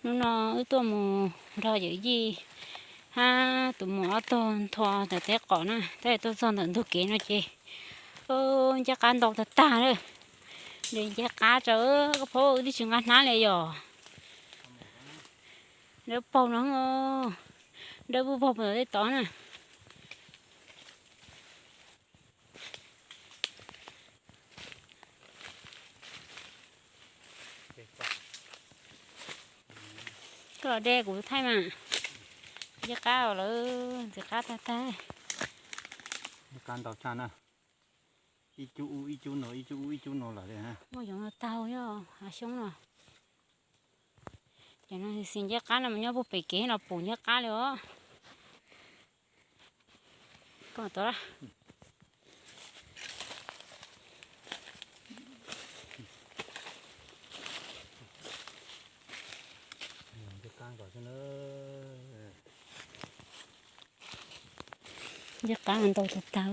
Hnub no wb tuaj mus nrog yawm yij hab tus muam ob tug nthua ntawm teb qos na, tab sis tuaj txog ntawm ntug kev no ces nceb qab ntau tag tag lawm. Nceb qab tso, koj phob wb twb tsis nqa hnab li yom. Dawb paug no, dawb vog vog puag tom tej tod na. Koj los de kuv thaij mas. Nceb qab lawm, ntxim qab tag tag. Nceb qab ntau tshaj na. Ib cub ub ib cub no, ib cub ub ib cub no lawm li. Muaj yoov no tau yog hav xyoob no. Ces no xis nceb qab no mas nyob puag pem kev no pum nceb qab li os. Koj tod. Nceb qab ntau tag tag.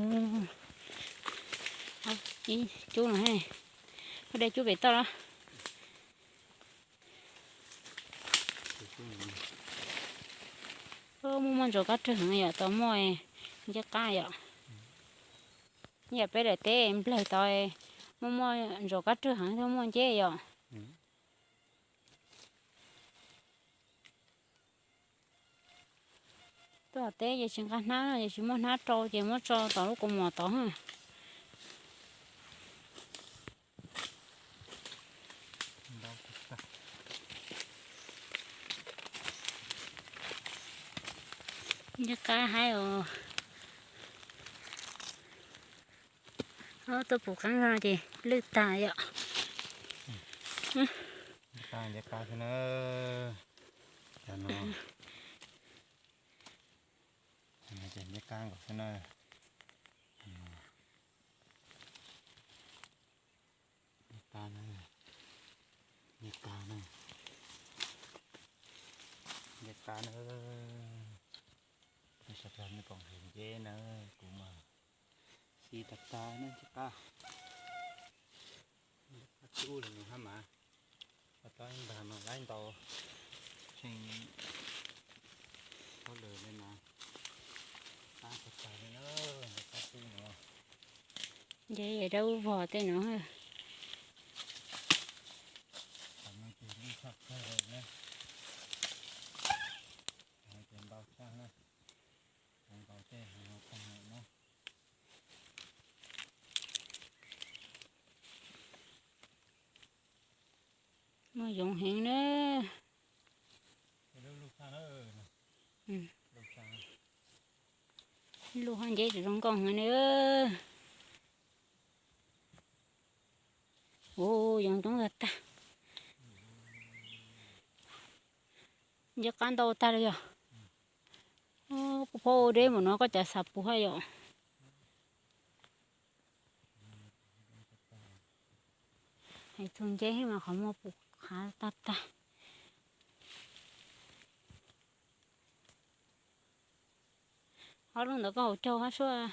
Ib cub no, koj de cub pem toj los. Muaj muaj ntsaum kab rwg heev yom, tau muaj nceb qab yom. Yam peb daim teb nplaig tod muaj muaj ntsaum kab rwg heev thiaj muaj nceb yom. Tuaj teb ces tsis nqa hnab no, ces tsis muaj hnab rau ces muab tso tom lub kaus mom tod. Nceb qab haib os. Tuaj pum qeeb no ces lwj tag yom. Nceb qab, nceb qab xwb na. Cov no ces nceb qab nkaus xwb na. Nceb qab na, nceb qab na, nceb qab na. Nej sawv daws nej koom haus nceb na, kuv mas xis tag tag na nceb qab. Nceb qab tub li no hab mas, ua tau ntag mas laib ntau tshee thaub lawm li no. Qab tag tag li na, nceb qab tub no. Nceb dawb vog tej no. Tam no ces lwj tshaj kawg li na. Tam no ces ntau tshaj na, ntau tej heev tag lawm na. Muaj yoov heev na. Luj hab nceb tseem zoo nkauj heev na. Ua yoov coob tag tag. Nceb qab ntau tag li yog. Puag phob ua deb mus no koj cas xav puv hab yom. Hais txug nceb mas qhov muag puv qhav tag tag. Ob lub ntawd koj haus caug hab suab.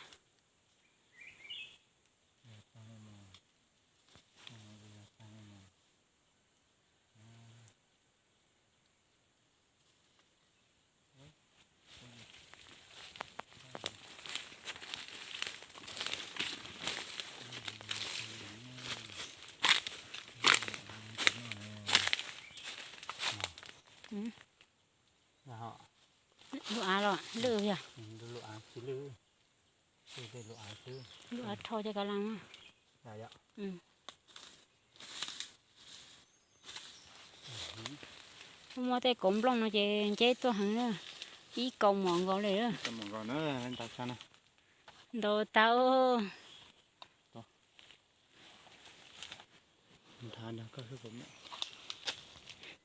Lub av los lwj yog. Lub av rho cov kav las. Muaj tej kauv nplooj no ces nceb tuaj heev na. Ib kaus mom nkaus li. Ntau tag.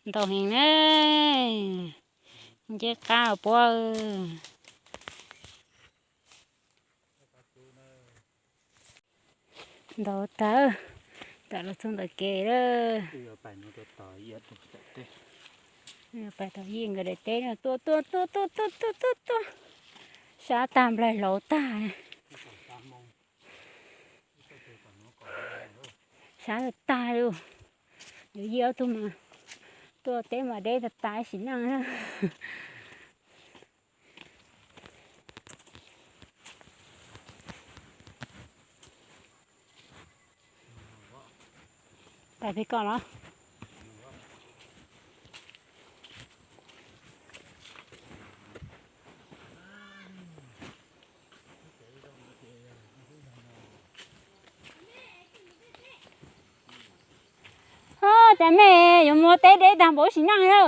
Ntau heev na. Nceb qab puab. Ntau tag, tam los txog ntawm kev lawm. Pais tom yij nkawd daim teb no, tuaj tuaj tuaj tuaj tuaj tuaj tuaj. Sab tag nplaig hlauv tag. Sab tag li. Yawm yij ob tug mas Tuaj teb mas deb tas tas sim neej na. Pais pem koj los. Cas mej yuav mus teb deb tag npaum sim neej na.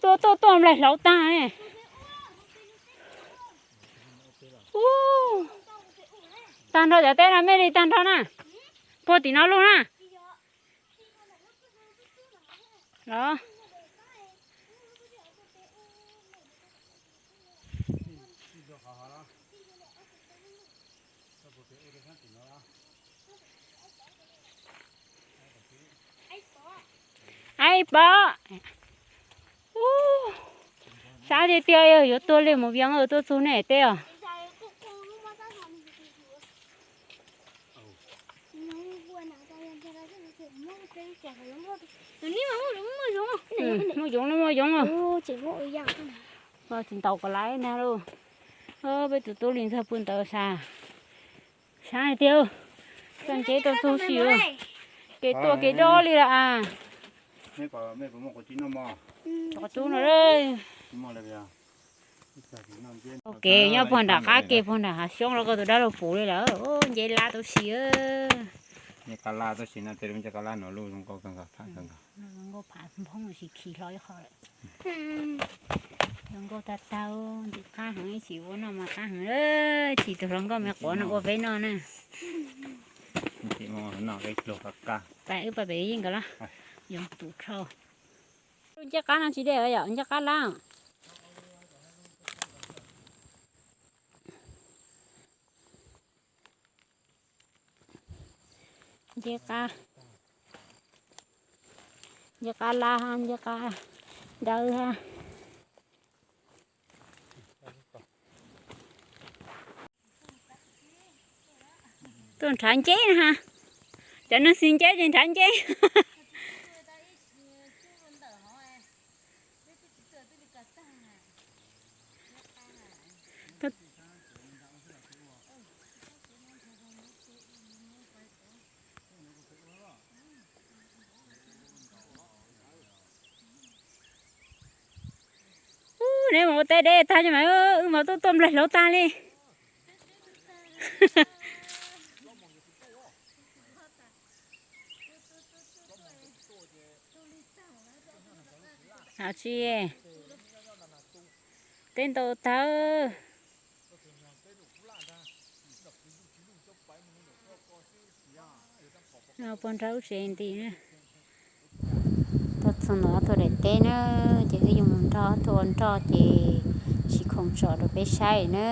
Tuaj tuaj tuaj nplaig hlauv tag ne. Ub, tag nrho cov teb no mej li tag nrho na. Puag tim no lug na. Los. Aib pom. Ub, sab tiag tiag, yuav tuag li mus vias tuaj txug nej teb os. Muaj yoov no muaj yoov. Tsis ntaus kom laiv na lauj. Peb tus tub li ntxawg pw ntawd sab. Sab tiag. Txoj nceb tau txug si. Kev tuaj kev dob li lawm as. Qhov tub no. Kev nyob puag nram qab kev puag nram hav xyoob los koj tus dab laug puv li lawm. Nceb lab tau si. Nceb qab lab tau si no, tej lub nceb qab lab no lub zoo nkauj kawg nkaus, pham kawg nkaus. Nkauj pham nphoob tsis khi hlo ib qho lawm. Zoo nkauj tag tag, ntxim qab heev, ib chim ua noj mas qab heev, tsis tus hluas nkauj me quav no ua peb noj na. Pais wb pais pem yeej nkawd los. Yoov tus rhau. Lub nceb qab no tsis deb yom, nceb qab lab. Nceb qab, nceb qab lab, nceb qab dawb. Tuaj nrhav nceb na ha. Cov neeg xis nceb ces nrhav nceb. Ub, neb mus ua teb deb tag ces mas wb mas tuaj tuaj nplaig hlauv tag li. Hais tsis, teb ntau tag. Puag nrag ub tsev nti na. Tuaj txog ntawm ob tug daim teb na, ces wb yuav mus nrog ob tug ua nroj ces tsis khoom tsom rau peb saib na.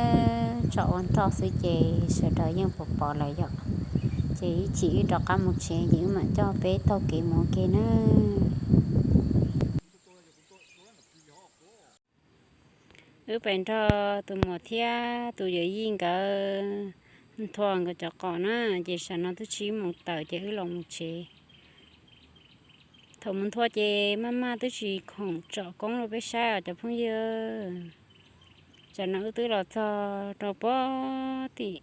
Tsom ua nroj xwb ces sawv daws yeej pom pom lawm yom. Ces ib chim wb rov qab mus tsev ces wb mam coj peb taug kev mus ua ke na. Wb pais nrog tus muam thiab tus yawm yij nkawd nthua nkawd cov qos na, ces tam sim no twb tsib moos tawm ces wb los mus tsev. Thaum mus nthua ces maj maj twb tsis khoom tsom koob rau peb saib os cov phooj ywg. Tam sim no wb twb los txog rau puag tim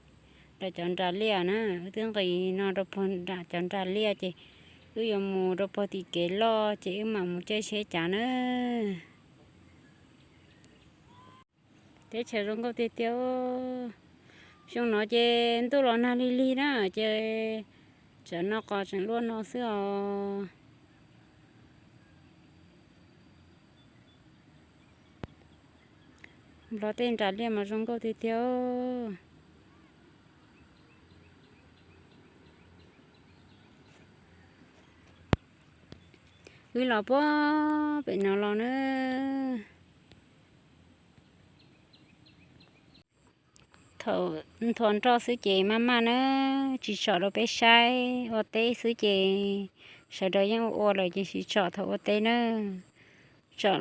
nram cov nras liaj na, wb twb nqis no rau puag nram cov nras liaj ces wb yuav mus rau puag tim kev loj ces wb mam mus caij tsheb cav na. Teb chaws zoo nkauj tiag tiag. Xyoo no ces ntuj los nag lig lig na, ces tam sim no qos tseem luaj no xwb os. Nplog tej nras liaj mas zoo nkauj tiag tiag. Wb los puag pem no los na. Thaum nthua nroj xwb ces maj maj na, tsis tsom rau peb saib. Ua teb xwb ces sawv daws yeej ua ua lawm ces tsis tsom thaum ua teb na. Tsom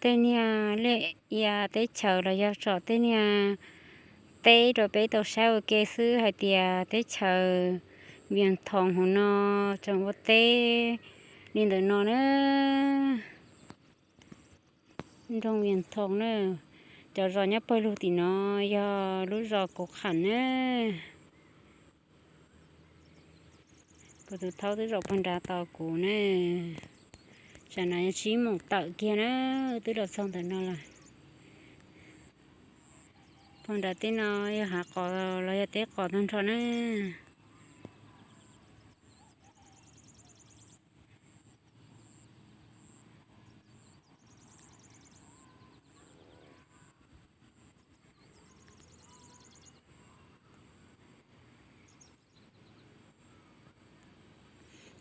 tej niag liaj ia teb chaws los yog tsom tej niag teb rau peb tau saib ua ke xwb hais tias teb chaws Vias Thoos hauv no tseem ua teb Li ntawm no na, nroog Vias Thoo na, cov zos nyob pawg lug tim no yog lub zos Kuv Qham na. Kuv tus thaub twb zaum pag nrad tos kuv na. Tsam no yog tsib moos tawm kiag na, twb los txog ntawm no lawm. Pag nrad teb no yog hav qos los yog teb qos tag nrho na.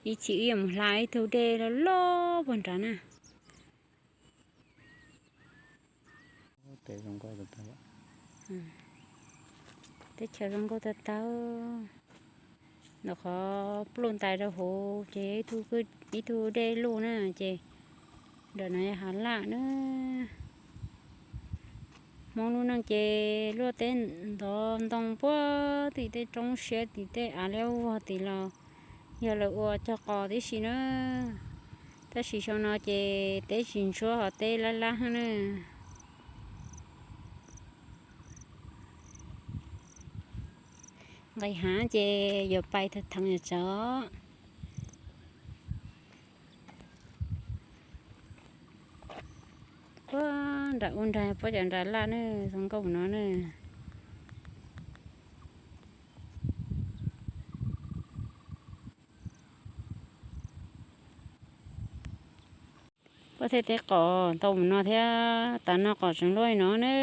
Ib chim wb yuav mus hla ib tug dej loj loj puag nrad na. Teb chaws zoo nkauj tag tag. Ntawm qhov pluj ntais rau hauv ces ib tug dej luj na, ces nram no yog hav laj na. Hmoob lub neej ces luaj teb ntov ntoo puag tim tej roob siab tim tej av liab vog tim los yog lawv ua cog qos tib si na. Tab sis xyoo no ces teb tsis ntsuab ho teb laj laj na. Nqis hav ces yuav pais tag theev yuav tsawv. Puag nram ub nrag puab cov nram laj na, zoo nkauj no na. Puab thiaj teb qos ntau mus no thiab, tas no qos tseem luaj li no na.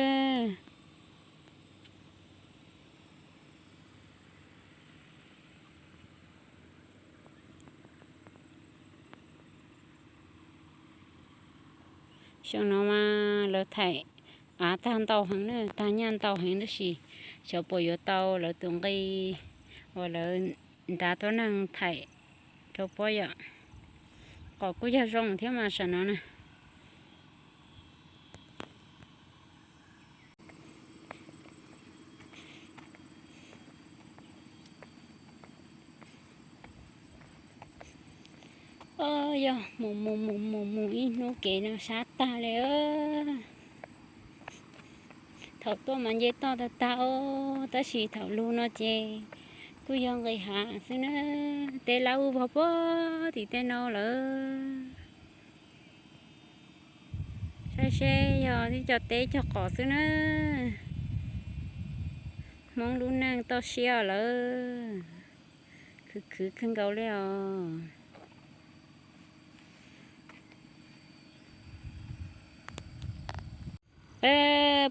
Xyoo no mas lawv thaim av tag ntau heev na, tag nyaj ntau heev tab sis xyov puas yuav tau lawv tus nqi uas lawv nrad tuab neeg thaim rau puab yom. Qos kuj yog zoo thiab mas sam no na. Yog mus mus mus mus mus ib hnub kev no sab tag li. Thaum tuaj mas nce toj tag tag os, tab sis thaum lug no ces kuj yog nqis hav xwb na. Teb laj ub vog puag tim tej no lawm. Saib seb yog tib co teb cog qos xwb na. Hmoob lub neej toj siab lawm, khwv khwv kawg nkaus li os.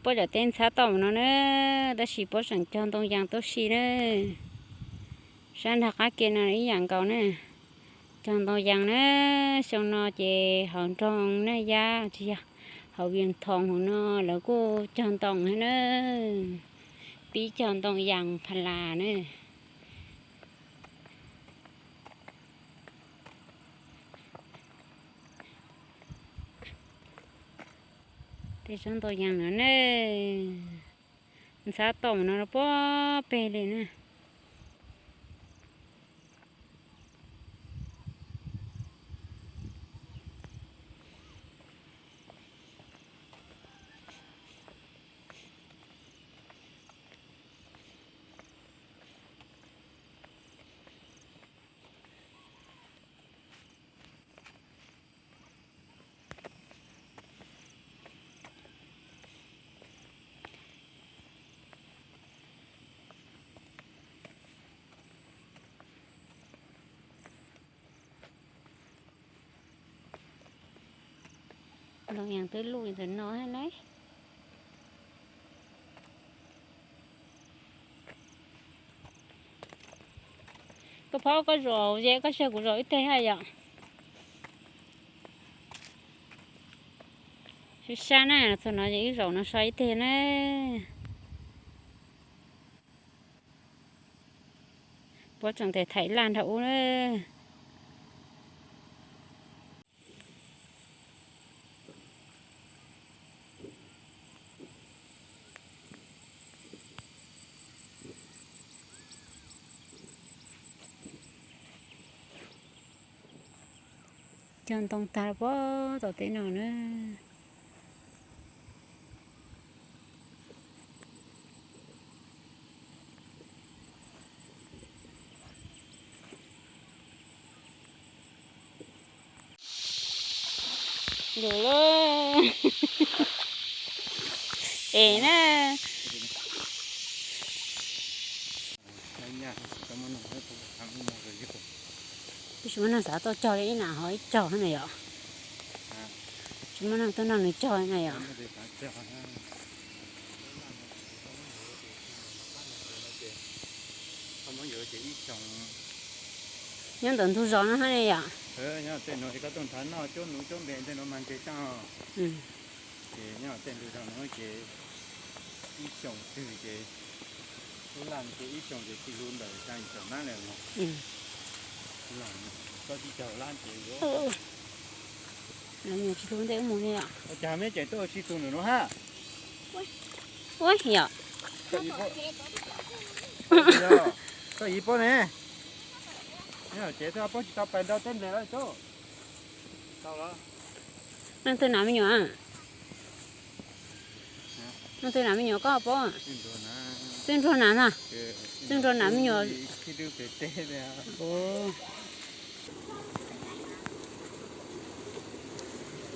Puab cov teb ntxhab toj mus no na, tab sis puab tseem cog ntoo yas tuaj si na. Sab nrag qab ke no ib yam nkaus na, cog ntoo yas na. Xyoo no ces hauv nroog Naj Yab tsis yog, hauv Vias Thoos hauv no lawv kuj cog ntoo thiab na, pib cog ntoo yas pha las na. Tej tsob ntoo yas no ne, ntxhab toj mus no puag peg li na. Ntoo yas twb luj li ntawm no thiab lauj. Koj phob koj zaum ze koj tseg kuv zaum ib teg haj yom. Sab sab na, txog no ces wb zaum no so ib teg na. Puab tseem tes thaim laj nrag ub na. Cog ntoo tag pob tom teb no na. Lawm lauj. Es na. Twb tsis muaj neeg xav tuaj cog li ib nam ho ib cog na yom. Tsis muaj neeg tuaj nrog nws cog na yom. Nyob ntawm ntug zos no hab ne yom. Nyob tej nuav es koj tuaj nrhav noj cuab nuv cuab npe tej nuav mas ntseg tag. Ces nyob tej ntug zos nuav ces ib xyoos twg ces ub laj ces ib xyoos ces tsis hlub ntawm xya yim caum lab lawm no. Koj tsis caum lab ces yuav tsis hlub ntej ub mus li os. Ua cas meb tseem tuaj ua tsis tus ntawm nuav hab? Ua yom. Koj yim pob ne. Ces twb pob tsis tau pais nrau teb ntes lawm tub. Leej twg nam me nyuam? Leej twg nam me nyuam koj pob? Txwj Ntsuag nam na. Txwj Ntsuag nam me nyuam.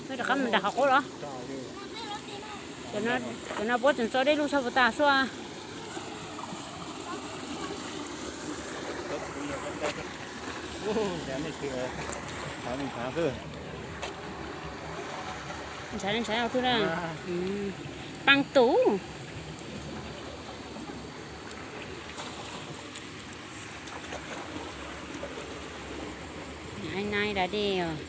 Peb rov qab mus nram qhov qub los. Cov no puab tseem tso dej lug tshaj puas tas sua. Ntshav li ntshav twg na. Paab tus. Nai nai da dej os.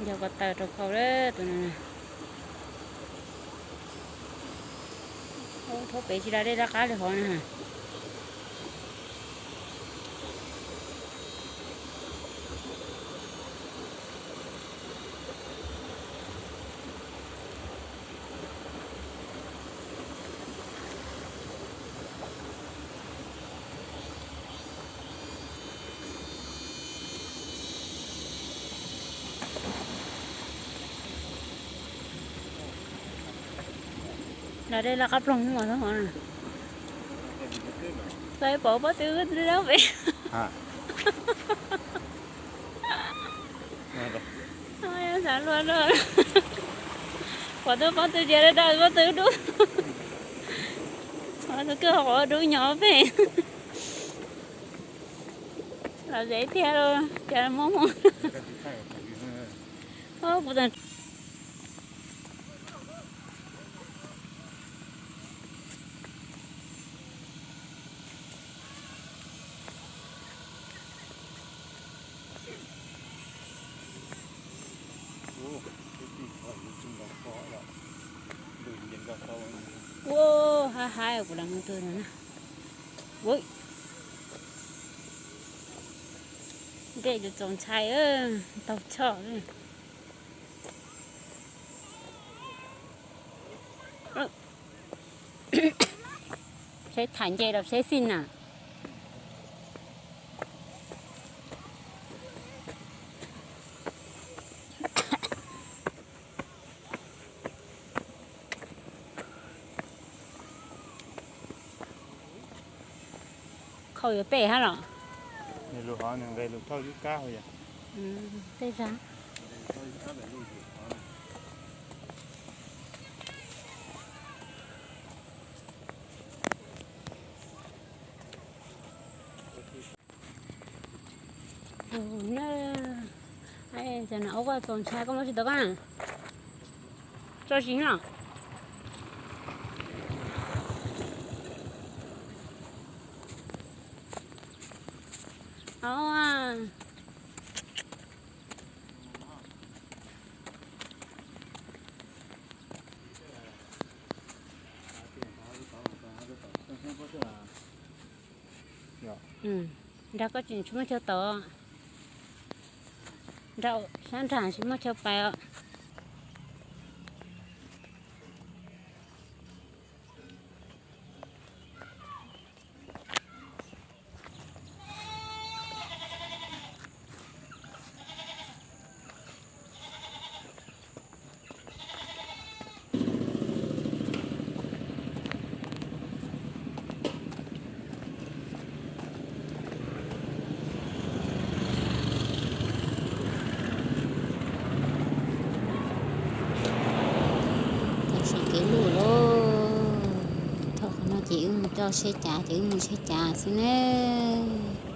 Yog ko taw rau khau lawm tus no. Thaub pem tsis da dej laj qab li hov na. Da dej laj qab ploog mus xwb hov na. Tau pom pob tw dawb pem. Xav luag luag. Pom tau pob tw tias da pob tw dub. Tus kwj ho qhov dub nyob pem. Los zem tiag los cas muaj mus. Kuv Ua hab haib kuv lam mus tug no na. Ntej txaus ntshai, taug choj. Seb tham nce rau seb xij na. Khau yuav pem hab los? Lug hov nws nqes lug thauj yub kab hauv yom. Tej zag. Ub, ua txaus ntshai koj muab tsis tau koj na. Tso siv los. Nrog koj tseem tsis muaj chaw tod. Nrog sab nrag tsis muaj chaw pais os. Ces wb mus coj seb cav, ces wb mus seb cav xwb nawb.